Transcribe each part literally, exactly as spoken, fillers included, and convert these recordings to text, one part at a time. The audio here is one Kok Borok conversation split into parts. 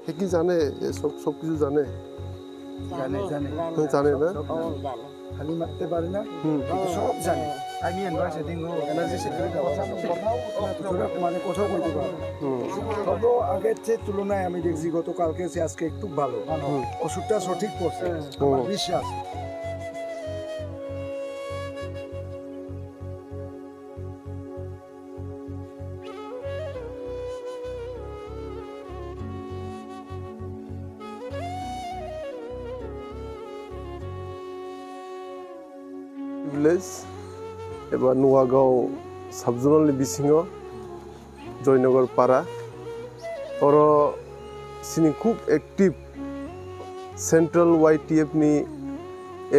সে কি জানে? এ সব, সব কিছু জানে? জানে, জানে। হ্যাঁ, জানে না? সব জানে। খালি মারতে পারে না, হুম। কিন্তু সব জানে। আমি এনভার্স হেডিং ও এনার্জি সেক্টরে কথা, কথা, কথা, মানে কথা বলতে পারে। হুম। তবে আগের যে তুলনায় আমি দেখছি গতকালকে সে আজকে একটু ভালো। হুম। ওষুধটা সঠিক করছে, হুম। আমার বিশ্বাস। Village eba Nuagaon subzonal ni bisingo Joynagar para, oro sini khub active Central Y T F ni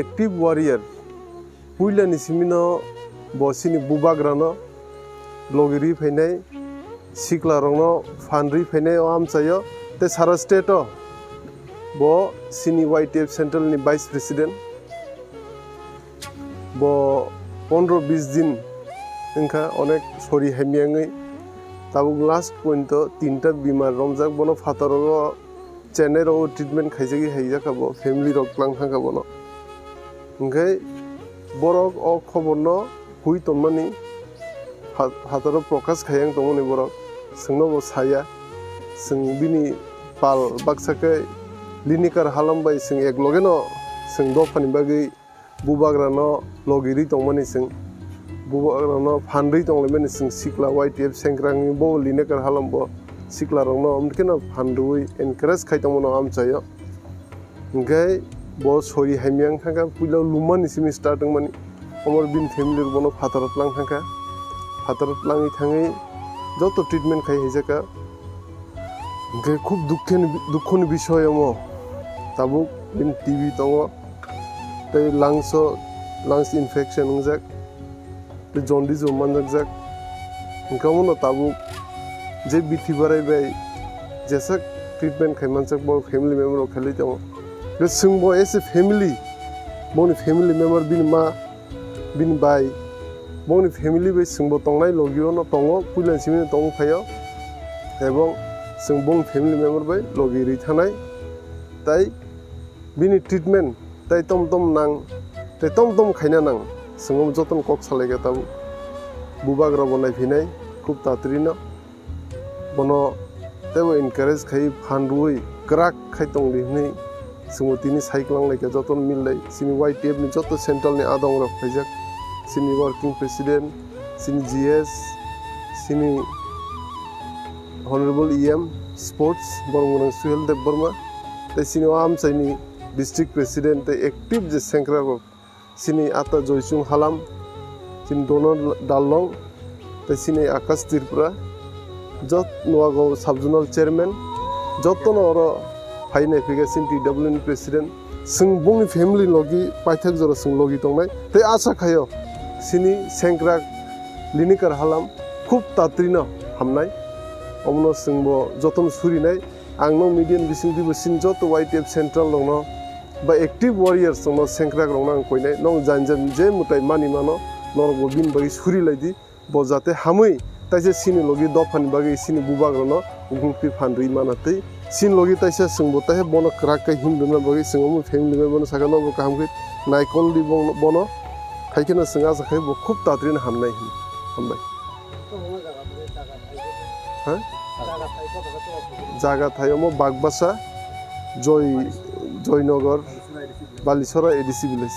active warrior. Puila ni simi no bo sini bubagra no logi ri phainai, sikla rok no phan ri phainai o amchai o, tei sara state o bo sini Y T F central ni vice president. Bo pondro bis din wngkha onek sori hamya wngwi, tabuk last point o tinta bimar romjak, bono phataro o Chennai rogo treatment khaijagwi haijak kha bo, family rok tlang thang kha bono. Hwnkhe borok o khobor no hui tonmani pha-, phataro prokash khai yang tongmani borok, chwngno bo saya, chwng bini pal baksa khe Lineker Halam bai chwng ek loge no chwng dophani bagwi bubagrano logi ri tongmani chwng, bubagrano phan ri tonglaimani chwng sikla Y T F sengkrak wngwi bo Lineker Halam bo sikla rokno omkheno phan rwi encourage khai tongmano amchaio. Hwnkhe bo sori hamya wngkha khe puila lumani simi start wngmani, omo bini family rok bono phataro tlang thangkha, phataro tlangwi thangwi joto treatment khai haijakha. Hwnkhe khub dukkhe ni, dukho ni bisoy omo. Tabuk bini T B tongo, tei lungs o, lungs infection wngjak, tei jaundice bo manjakjak. Hwnkhe omono tabuk je bithi barai bai jeswk treatment khai manjak, bo family member rok khailai tongo. Hwnkhe chwng bo as a family, boni family member bini ma, bini bai, bongni family bai chwngbo tongnai logi o no tongo, puila ni simi no tongwi phaio, ebong chwng bongni family member bai logi rwi thanai, tai bini treatment tai tom tom nang, tai tom tom khaina nang, chwng jotono kok salai kha tabuk, bubagra bo naiphinai khub tatri no. Bono teibo encourage khai phan rwui kwrak khai tong di hwnwi chwngbo tini sai kwlang lai kha, jotono mil lai. Chini Y T F ni joto central ni adong rok phaijak, chini working president, chini G S, chini honorable E M sports Boromgwnang Suhel Debbarma, tei chini o amchaini district president tei active je sengkrak rok. Chini ata Joychung Halam, chini Donor Darlong, tei chini Akash Tripura, jot Nuagaon Sub-Zonal Chairman, jotono oro phai naiphikha chini T W ni President. Chwng bongni family logi paithak jora chwng logi tongnai. Tei acha khaio chini sengkrak Lineker Halam khub tatrino hamnai. Omono chwngbo jotono surinai. Ang no media ni bisingtwibo chini joto Y T F central rokno ba active warriors rokno, sengkrak rokno ang koinai, nong jani jani je mwtai mani mano, norokbo bini bagwi suri lai di, bo jate hamwi taisa chini logi dophani bagwi chini bubagrano ukulpi phan rwi mana twi chini logi taisa chwngbo taisa bono kwrak khe himrwna bagwi chwng omo family member no sakha, nobo kaham khe naikol di bono, bono, hai kheno chwng acha khe bo khub tatrino hamnai hino. Hambai. Ha? Jaga thai omo Bagbasa, Joy, Joynagar, Balisora A D C village.